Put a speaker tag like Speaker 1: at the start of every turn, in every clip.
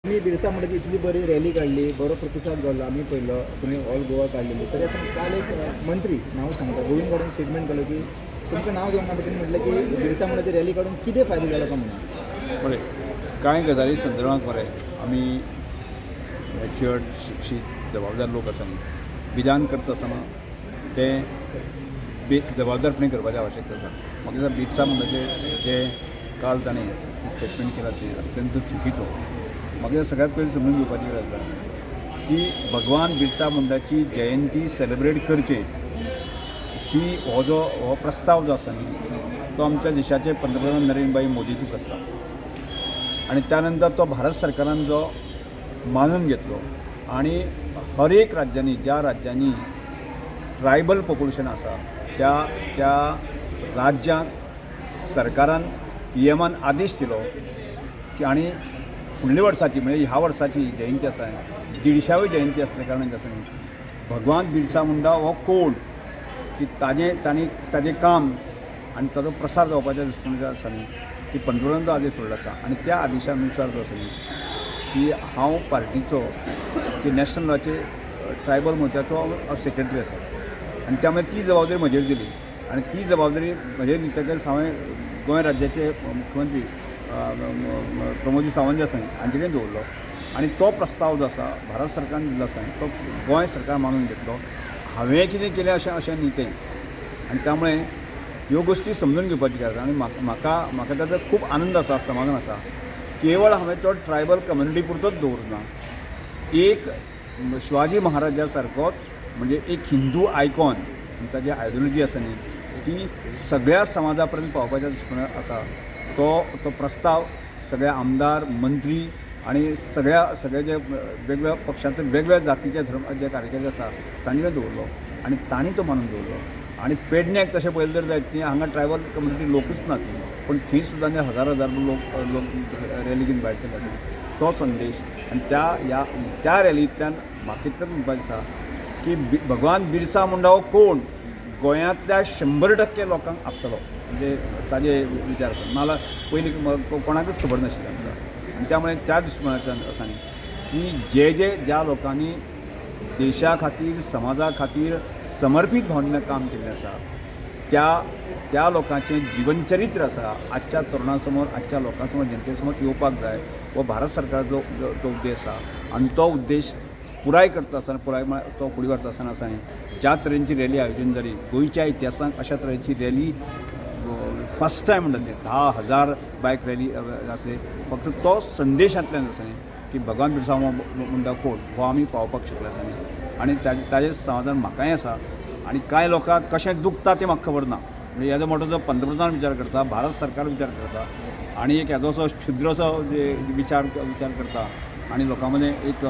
Speaker 1: तुमी बिरसा मुंडाची इतली बरी रॅली काडली, बरो प्रतिसाद गावलो, आमी पळयलो तुमी ऑल गोवा काडलेली. तरी आसतना काल एक मंत्री, नांव सांगता, गोविंद गावडेन स्टेटमेंट केलो की तुमकां नांव घेवंक ना, बट म्हटलें की बिरसा मुंडाची रॅली काडून कितें फायदो जालो काय म्हणून.
Speaker 2: पळय, कांय गजाली संदर्भात मरे आमी मॅच्युअर्ड, शिक्षीत, जबाबदार लोक आसा न्ही, विधान करता आसतना तें जबाबदारपणे करपाची आवश्यकता आसा. म्हाका दिसता बिरसा मुंडाचे जे काल ताणें स्टेटमेंट केलां तें अत्यंत चुकीचो. म्हाका दिसता सगळ्यांत पयलीं समजून घेवपाची गरज आसा की भगवान बिरसा मुंडाची जयंती सेलिब्रेट करचे ही हो जो हो प्रस्ताव जो आसा न्ही, तो आमच्या देशाचे पंतप्रधान नरेंद्रभाई मोदीचो प्रस्ताव आनी त्यानंतर तो भारत सरकारान जो मानून घेतलो आनी हर एक राज्यांनी, ज्या राज्यांनी ट्रायबल पॉप्युलेशन आसा, त्या त्या राज्यांक सरकारान, पीएमान आदेश दिलो की आनी फुडल्या वर्साची, म्हणजे ह्या वर्साची जयंती आसा, 150वी जयंती आसल्या कारणान आसा न्ही, भगवान बिरसा मुंडा हो कोण की ताजें तांणी ताजें काम आनी ताजो प्रसार जावपाच्या दृश्टीन आसा न्ही की पंतप्रधान तो आदेश सोडलो आसा. आनी त्या आदेशा अनुसार जो आसा न्ही की हांव पार्टीचो की नॅशनलाचे ट्रायबल मोर्चाचो हांव सेक्रेटरी आसा आनी त्यामुळे ती जबाबदारी म्हजेर दिली. आनी ती जबाबदारी म्हजेर दितकच हांवें गोंय राज्याचे मुख्यमंत्री प्रमोदजी सावंत जे आसा हांचे कडेन दवरलो आनी तो प्रस्ताव जो आसा भारत सरकारान दिल्लो आसा, तो गोंय सरकार मानून घेतलो. हांवें कितें केलें अशें अशें न्ही तें. आनी त्यामुळे ह्यो गोश्टी समजून घेवपाची गरज आसा. आनी म्हाका म्हाका ताचो खूब आनंद आसा, समाधान आसा. केवळ हांवें तो ट्रायबल कम्युनिटी पुरतोच दवरूंक ना, एक शिवाजी महाराजा सारकोच म्हणजे एक हिंदू आयकॉन, ताजी आयडियोलॉजी आसा न्ही, ती सगळ्या समाजा पर्यंत पावपाच्या दृश्टीकोनान आसा. तो तो प्रस्ताव सगळे आमदार, मंत्री आनी सगळ्या सगळे जे वेगवेगळ्या पक्षांतले, वेगवेगळ्या जातीचे, धर्म जे कार्यकर्ते आसा तांणी दवरलो आनी तांणी तो मानून दवरलो. आनी पेडण्याक तशें पळयलें जर जायत न्ही, हांगा ट्रायबल कम्युनिटी लोकूच ना ती, पूण थंय सुद्दां हजार हजार लोक लोक रॅली घेवन भायर सरले आसा. तो संदेश आनी त्या ह्या त्या रॅलींतल्यान म्हाका इतलेंच म्हणपाचें आसा की भगवान बिरसा मुंडा हो कोण गोंयांतल्या 100% लोकांक आपतलो, म्हणजे ताजे विचार आसा. नाजाल्यार पयलीं कोणाकूच खबर नाशिल्लें आमकां. आनी त्यामुळे त्या दृश्टीकोनांतल्यान आसा न्ही की जे जे ज्या लोकांनी देशा खातीर, समाजा खातीर समर्पीत भावनेन काम केल्लें आसा, त्या त्या लोकांचें जिवनचरित्र आसा आजच्या तरुणा समोर, आजच्या लोकां समोर, जनते समोर येवपाक जाय. हो भारत सरकाराचो जो जो उद्देश आसा आनी तो उद्देश पुराय करता आसतना, पुराय म्हळ्यार तो फुडें व्हरता आसतना आसा न्ही, ज्या तरेची रॅली आयोजन जाली, गोंयच्या इतिहासांत अशा तरेची रॅली फर्स्ट टायम म्हणटा ती 10,000 बायक रॅली आसली. फक्त तो संदेशांतल्यान आसा न्ही की भगवान बिरसा मुंडा कोण हो आमी पावोवपाक शकले आसा न्ही. आनी ताजें समाधान म्हाकाय आसा. आनी कांय लोकांक कशें दुखता तें म्हाका खबर ना. म्हणजे येदो मोठो जो पंतप्रधान विचार करता, भारत सरकार विचार करता आनी एक येदोसो क्षुद्रसो जे विचार विचार करता आनी लोकां मदें एक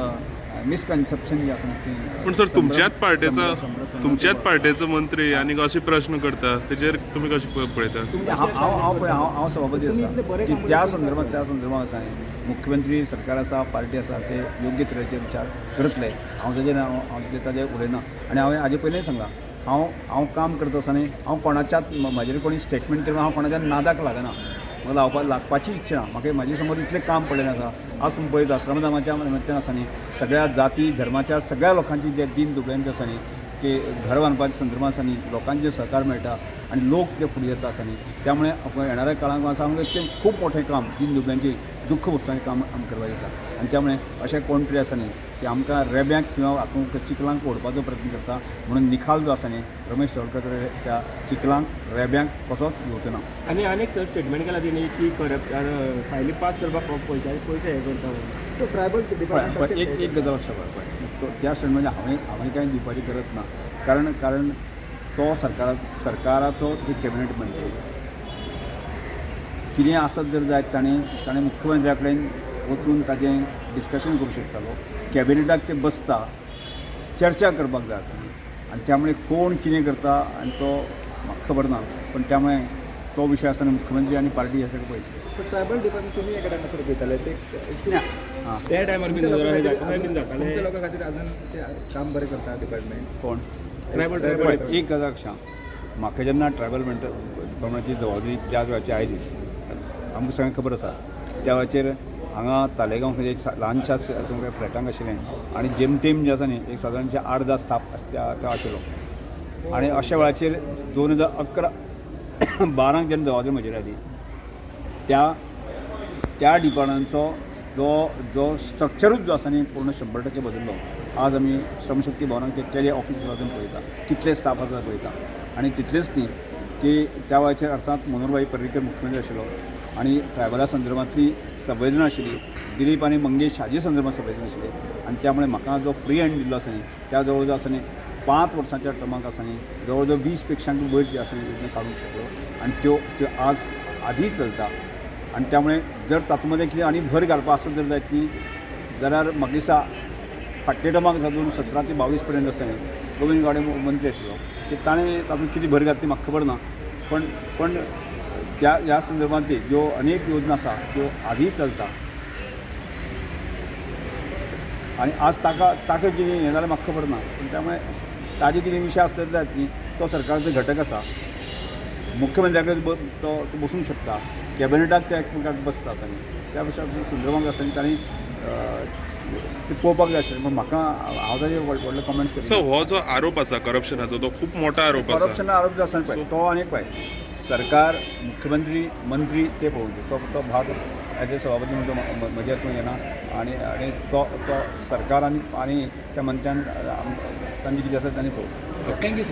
Speaker 2: मिसकन्सेप्शन जें आसा तें.
Speaker 3: पूण सर, तुमच्याच पार्टेचो तुमच्याच पार्टेचो मंत्री आनी अशे प्रश्न करता, तेजेर तुमी कशें पळयता?
Speaker 2: हांव हांव हांव पळय, हांव हांव सभापती
Speaker 1: तुमी इतले
Speaker 2: आसा
Speaker 1: बरें
Speaker 2: की
Speaker 1: काम
Speaker 2: त्या
Speaker 1: करता.
Speaker 2: संदर्भात आसा न्ही, मुख्यमंत्री, सरकार आसा, पार्टी आसा, ते योग्य तरेचे विचार करतले. हांव ताजेर हांव हांव ताजेर उलयना. आनी हांवें हाजे पयलींय सांगलां, हांव हांव काम करता आसतना हांव कोणाच्याच, म्हाजेर कोणी स्टेटमेंट केलें, हांव कोणाच्या नादाक लागना. म्हाका लावपा लागपाची इच्छा ना. म्हाका म्हाजे समोर इतलें काम पडलेलें आसा. आज तुमी पळयत आश्रमधामाच्या निमित्तान आसा न्ही, सगळ्या जाती धर्माच्या सगळ्या लोकांची जे दीन दुबळ्यांचे आसा न्ही की घर बांदपाच्या संदर्भात आसा न्ही, लोकांचे सहकार मेळटा आनी लोक ते फुडें येता आसा न्ही. त्यामुळे येणाऱ्या काळांत आसा ते खूब मोठें काम, दीन दुबळ्यांची दुख्ख भोगपाचें काम आमकां करपाचें आसा. आनी त्यामुळे अशें कोण तरी आसा न्ही की आमकां रेब्यांक किंवा हातूंत चिखलांक ओडपाचो प्रयत्न करता म्हणून निकाल जो आसा न्ही, रमेश तवडकर त्या चिखलांक रेब्यांक कसोच येवचो ना.
Speaker 4: आनी आनीक सर, स्टेटमेंट केला तेणी की करप्शन फायली पास करपाक पयशे पयशे हे करता म्हणून.
Speaker 1: तो ट्रायबल डिपार्टमेंट
Speaker 2: पळय, एक एक गजाल लक्षात पळय, तो त्या स्टेटमेंट हांवें हांवें कांय दिवपाची गरज ना. कारण कारण तो सरकाराचो एक कॅबिनेट मंत्री. कितें आसत जर जायत, ताणें ताणें मुख्यमंत्र्या कडेन वचून ताजें डिस्कशन करूं शकतालो. कॅबिनेटाक ते बसता, चर्चा करपाक जाय आसली. आनी त्यामुळे कोण कितें करता आनी तो म्हाका खबर ना, पण त्यामुळे तो विशय आसतना मुख्यमंत्री आनी पार्टी हे सगळें पळयतली.
Speaker 1: ट्रायबल डिपार्टमेंट तुम्ही एका टायमार पळयताले ते
Speaker 2: आं.
Speaker 4: त्या टायमार बीन
Speaker 1: तुमच्या लोकां
Speaker 4: जातालें
Speaker 1: खातीर
Speaker 4: बीन
Speaker 1: अजून- तुमच्या
Speaker 4: जातालें.
Speaker 1: लोकां खातीर अजून ते काम बरें करता डिपार्टमेंट?
Speaker 2: कोण?
Speaker 4: ट्रायबल
Speaker 2: पळय,
Speaker 4: ट्रायबल
Speaker 2: एक गजाल सांग म्हाका, जेन्ना ट्रायबल डिपार्टमेंटाची जबाबदारी ज्या वेळाची आयली, आमकां सगळ्यांक खबर आसा, त्या वेळाचेर हांगा तालेगांव खंय एक ल्हानशा तुमकां फ्लॅटांक आशिल्लें आनी जेमतेम जें आसा न्ही एक सादारणशे 8-10 स्टाफ त्या आशिल्लो. आनी अशा वेळाचेर 2011-12 जेन्ना जबाबदारी म्हजेर आयली त्या त्या डिपार्टमेंटाचो जो जो स्ट्रक्चरूच जो आसा न्ही पूर्ण 100% बदल्लो. आज आमी श्रमशक्ती भवनाक ते केले ऑफीस आसा तें पळयता, कितले स्टाफ आसा पळयता. आनी तितलेंच न्ही की त्या वेळाचेर अर्थात मनोहरभाई पर्रीकर मुख्यमंत्री आशिल्लो आनी ट्रायबला संदर्भांतली संवेदना आशिल्ली, दिलीप आनी मंगेश हाजे संदर्भात संवेदना आशिल्ली. आनी त्यामुळे म्हाका जो फ्री हँड दिल्लो आसा न्ही त्या जवळ जवळ आसा न्ही 5 वर्सांच्या टर्माक आसा न्ही जवळ जवळ 20 पेक्षांक वयर जे आसा न्ही योजना काडूंक शकलो आनी त्यो त्यो आज आजूय चलता. आनी त्यामुळे जर तातूंत मदें कितें आनी भर घालपा आसत जर जायत न्ही जाल्यार म्हाका दिसता फाटल्या टर्माक 2017 ते 22 पर्यंत आसा न्ही गोविंद गावडे मंत्री आशिल्लो की ताणें तातूंत कितें भर घातली म्हाका खबर ना, पण पण त्या ह्या संदर्भांत ज्यो अनेक योजना आसा त्यो आजूय चलता. आनी आज ताका ताका कितें हें जाल्यार म्हाका खबर ना, पूण त्यामुळे ताजे कितें विशय आसले जायत न्ही तो सरकाराचो घटक आसा, मुख्यमंत्र्या कडेन तो बसूंक शकता, कॅबिनेटाक ते एकमेकाक बसता आसा न्ही त्या पेक्षा संदर्भांत आसा न्ही तांणी ते पळोवपाक जाय आशिल्लें. पूण म्हाका हांव ताजेर व्हडले कमेंट्स
Speaker 3: सो
Speaker 2: करिना.
Speaker 3: हो जो आरोप आसा करप्शनाचो तो खूब मोठो आरोप आसा.
Speaker 2: करप्शना आरोप जो आसा पळय तो आनी एक पळय सरकार मुख्यमंत्री मंत्री ते पळोवचे, तो तो भाग एज ए सभापती म्हणून तो म्हज्या हातून येना. आनी आनी तो तो सरकार आनी आनी त्या मंत्र्यान तांचे कितें आसा तांणी पळोवचें.
Speaker 5: Thank you sir.